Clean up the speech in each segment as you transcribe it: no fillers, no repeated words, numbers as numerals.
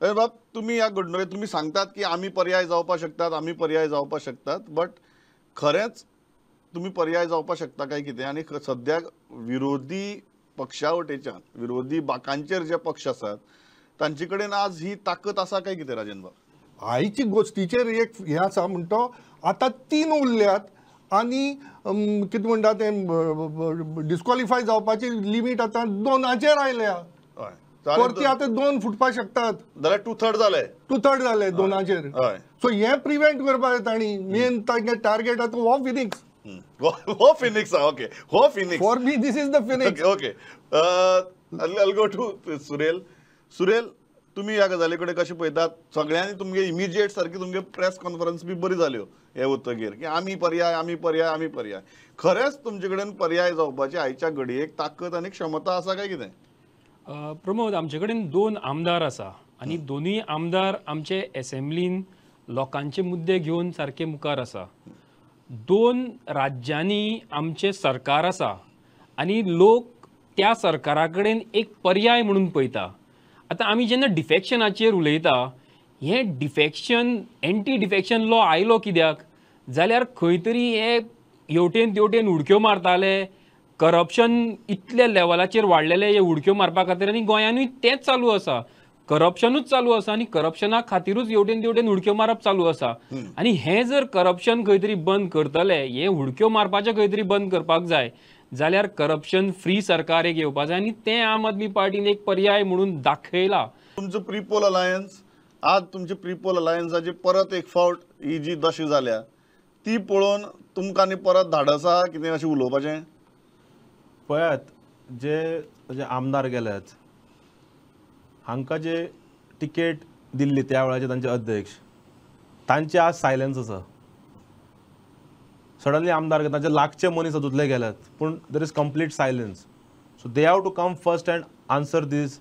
बाब, तुमी ह्या घडणुकेत तुमी सांगतात की आमी पर्याय जावपाक शकतात, आमी पर्याय जावपाक शकतात, बट खरेंच तुमी पर्याय जावपाक शकता काय कितें? आनी सद्याक विरोधी पक्षा वटेच्यान विरोधी बाकांचेर जे पक्ष आसात तांचे कडेन आज ही ताकद आसा काय कितें? राजन बाब, आयची गोश्टीचेर एक हें आसा म्हणटो आतां 3 उरल्यात आनी कितें म्हणटा तें डिस्क्वॉलिफाय जावपाची लिमीट आतां 2 आयल्या. परती आतां 2 फुटपाक शकतात जाल्यार 2/3 जाले, 2/3 जाले 2. सो हें प्रिवेंट करपाक तांणी मेन तांगे टार्गेट आतां हो फिनिक्स, हो फिनिक्स. ओके, हो Phoenix for me this is the Phoenix. Okay, I go to Surel. Surel, तुमी ह्या गजाली कडेन कशें पळयतात? सगळ्यांनी तुमगे इमिजिएट सारकी तुमगे प्रेस कॉन्फरन्स बी बरी जाल्यो हे वतगीर की आमी पर्याय, आमी पर्याय, आमी पर्याय. खरेंच तुमचे कडेन पर्याय जावपाची आयच्या घडयेक ताकद आनी क्षमता आसा काय कितें? प्रमोद, आमचे कडेन 2 आमदार आसा आनी दोनूय आमदार आमचे एसेंब्लीन लोकांचे मुद्दे घेवन सारके मुखार आसा. 2 राज्यांनी आमचें सरकार आसा आनी लोक त्या सरकारा कडेन एक पर्याय म्हणून पळयता. आतां आमी जेन्ना डिफेक्शनाचेर उलयता, हें डिफेक्शन एंटी डिफेक्शन लॉ आयलो कित्याक जाल्यार खंय तरी हे हेवटेन तेवटेन उडक्यो मारताले, करप्शन इतल्या लेवलाचेर वाडलेले हे उडक्यो मारपा खातीर, आनी गोंयानूय तेंच चालू आसा, करप्शनूच चालू आसा आनी करप्शना खातीरूच हेवटेन तेवटेन उडक्यो मारप चालू आसा. आनी हें जर करप्शन खंय तरी बंद करतले, हें उडक्यो मारपाचें खंय तरी बंद करपाक जाय जाल्यार करप्शन फ्री सरकार एक येवपा जाय आनी तें आम आदमी पार्टीन एक पर्याय म्हणून दाखयला. तुमचो प्रिपोल अलायन्स आज तुमचे प्रिपोल अलायन्साची परत एक फावट ही जी दशा जाल्या ती पळोवन तुमकां आनी परत धाडस आसा कितें अशें उलोवपाचें? पळयात, जे जे आमदार गेल्यात हांकां जे तिकेट दिल्ली त्या वेळाचे तांचे अध्यक्ष, तांचे आज सायलन्स आसा. सडनली आमदार तांचे लागचे मनीस हातूंतले गेल्यात, पूण there is complete silence. So they have to come first and answer this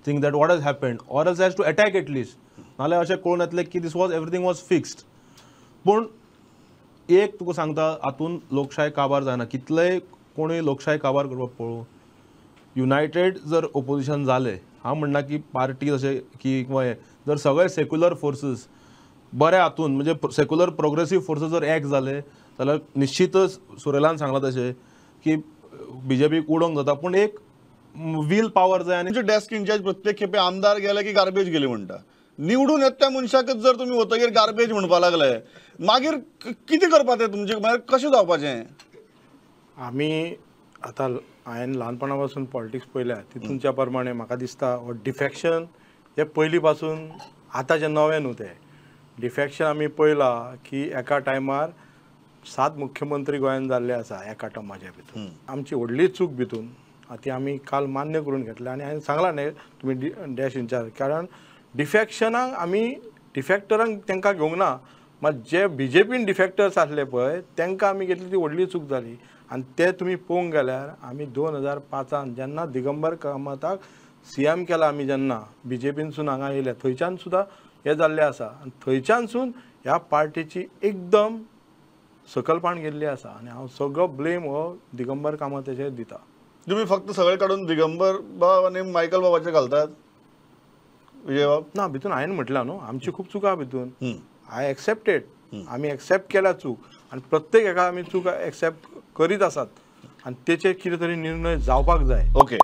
thing that what has happened or else has to attack at least. नाल्यार अशें कळून येतलें की this was everything was fixed. पूण एक तुका सांगता, हातून लोकशाय काबार जायना. कितलेय कोणूय लोकशाय काबार करपाक पळोवं, युनायटेड जर ओपोजिशन जालें, हांव म्हणना की पार्टी अशें की किंवा हें, जर सगळे सेक्युलर फोर्सीस बऱ्या हातून म्हणजे सेक्युलर प्रोग्रेसीव फोर्सीस जर एक जाले जाल्यार निश्चितच सुरेलान सांगलां तशें की बीजेपीक उडोवंक जाता, पूण एक वील पावर जाय. आनी डेस्क इन्चार्ज प्रत्येक खेपे आमदार गेले की गार्बेज गेली म्हणटा, निवडून येता त्या मनशाकच जर तुमी वतगीर गार्बेज म्हणपाक लागले मागीर कितें करपाचें तुमचें, मागीर कशें जावपाचें? आमी आतां हांवें ल्हानपणा पासून पॉलिटिक्स पळयल्या, तितूनच्या प्रमाणे म्हाका दिसता हो डिफेक्शन हे पयलीं पासून आतांचें नवें न्हू. तें डिफेक्शन आमी पळयलां की एका टायमार 7 मुख्यमंत्री गोंयान जाल्ले आसा एका टर्माच्या भितर. आमची व्हडली चूक भितून ती आमी काल मान्य करून घेतल्या आनी हांवें सांगलां न्ही तुमी डॅश इन्चार्ज, कारण डिफेक्शनाक आमी डिफेक्टरांक तांकां घेवंक ना, मात जे बीजेपीन डिफेक्टर्स आसले पळय तांकां आमी घेतली ती व्हडली चूक जाली. आनी ते तुमी पळोवंक गेल्यार आमी 2005 जेन्ना दिगंबर कामताक सीएम केला, आमी जेन्ना बीजेपीनसून हांगा येयले थंयच्यान सुद्दां हें जाल्लें आसा आनी थंयच्यानसून ह्या पार्टीची एकदम सकलपाण गेल्ली आसा आनी हांव सगळो ब्लेम हो दिगंबर कामताचेर दिता. तुमी फक्त सगळे काडून दिगंबर बाब आनी मायकल बाबाचेर घालतात विजय बाब? ना, भितून हांवें म्हटलां न्हू आमची खूब चुका भितून, I accepted, आमी एक्सेप्ट केल्या चूक आनी प्रत्येक एका आमी चूक एक्सेप्ट करीत आसात आनी तेचेर कितें तरी निर्णय जावपाक जाय. ओके.